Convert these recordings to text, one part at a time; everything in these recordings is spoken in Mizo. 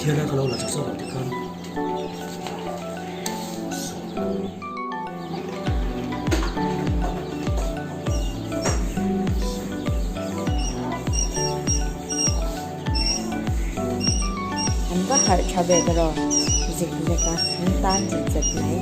Thian a ka lo la chak chak ang tikhan. An va harh tha ve ta rawh zek zek a, an tan chet chet mai.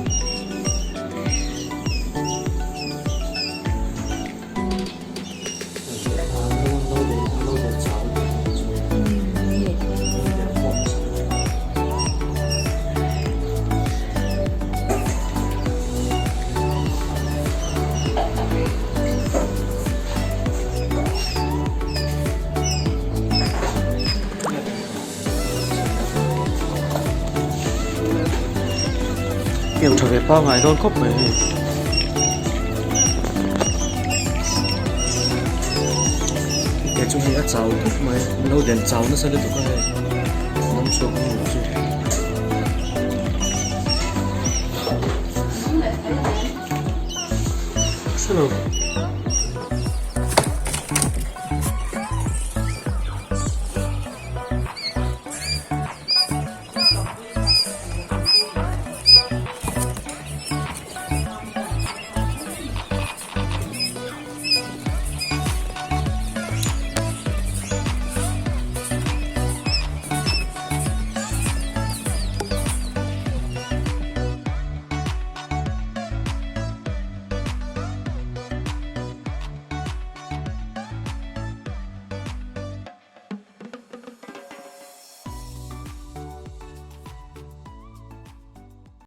Keu tha ve pangai dawn khawp mai hei. He chu hei a chau khawp mai an lo den chau nasa lutuk a hei lam chhuak a ni chu. Hrelo.